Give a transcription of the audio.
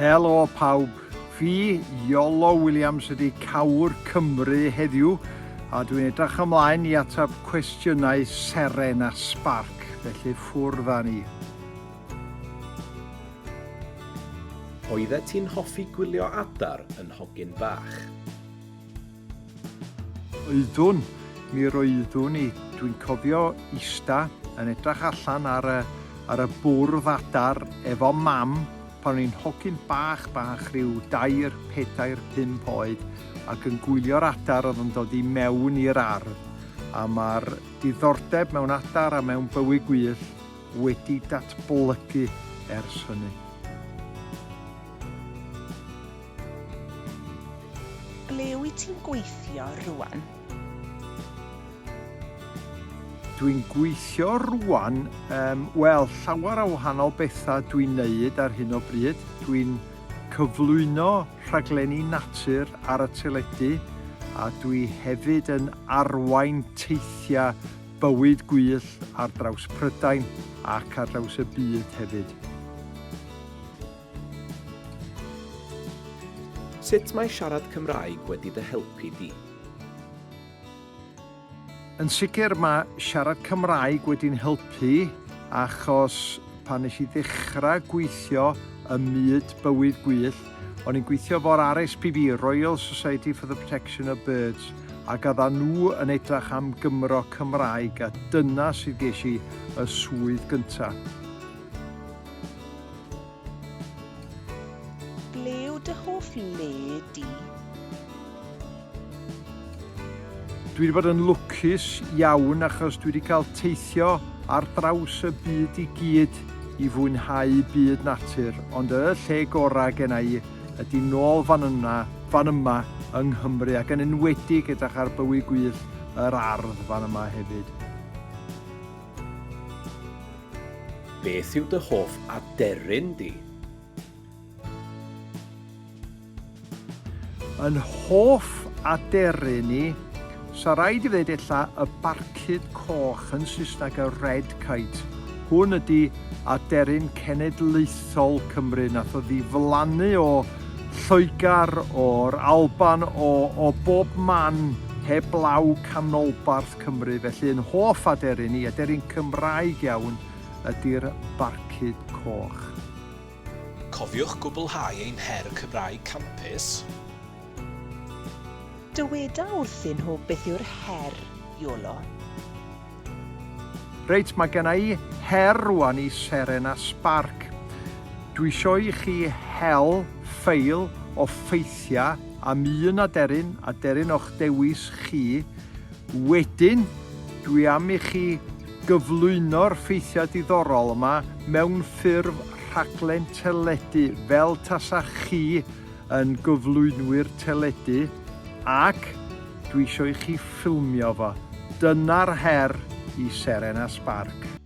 Helo pawb, fi Iolo Williams ydi Cawr Cymru heddiw a dwi'n edrych ymlaen i ateb cwestiynau Seren a Sbarc, felly ffwrdd â ni. Oeddet ti'n hoffi gwylio adar yn hogyn bach? Oeddwn, mi roeddwn i. Dwi'n cofio ista yn edrach allan ar y, ar y bwrdd adar efo mam pan o'n i'n hogyn bach bach rhyw dair, pedair, pump oed ac yn gwylio'r adar oedd yn dod i mewn i'r ardd. A mae'r diddordeb mewn adar a mewn bywyd gwyllt wedi datblygu ers hynny. Ble wyt ti'n gweithio rwan? Dwi'n gweithio rwan, um, wel, llawer o wahanol bethau dwi'n neud ar hyn o bryd. Dwi'n cyflwyno rhaglenni natur ar y teledu a dwi hefyd yn arwain teithiau bywyd gwyllt ar draws Prydain ac ar draws y byd hefyd. Sut mae siarad Cymraeg wedi dy helpu di? Yn sicr mae siarad Cymraeg wedi'n helpu achos pan nes i ddechrau gweithio ym myd bywyd gwyllt, o'n i'n gweithio efo'r RSPB, Royal Society for the Protection of Birds, ac oeddan nhw yn edrach am Gymro Cymraeg a dyna sut ges i y swydd gyntaf. Ble yw dy hoff le di? Dwi wedi bod yn lwcus iawn achos dwi wedi cael teithio ar draws y byd i gyd i fwynhau byd natur, ond y lle gorau gen i ydy nôl fan yna, fan yma yng Nghymru ac yn enwedig edrych ar bywyd gwyllt yr ardd fan yma hefyd. Beth yw dy hoff aderyn di? Yn hoff aderyn i, sa raid i ddweud ella y barcud coch, yn Saesneg y red kite. Hwn ydy aderyn cenedlaethol Cymru, nath o ddiflannu o Lloegr, o'r Alban, o, o bob man heblaw canolbarth Cymru, felly yn hoff aderyn i, aderyn Cymraeg iawn, ydy'r barcud coch. Cofiwch gwblhau ein her Cymraeg Campus. Dyweda wrthyn nhw beth yw'r her, Iolo. Reit, mae genna i her rwan i Seren a Sbarc. Dwi isio i chi hel ffeil o ffeithiau am un aderyn, aderyn o'ch dewis chi, Wedyn, dwi am i chi gyflwyno'r ffeithiau diddorol yma mewn ffurf rhaglen teledu, fel tasa chi yn gyflwynwyr teledu, ac dwi isio i chi ffilmio fo. Dyna'r her i Seren a Sbarc.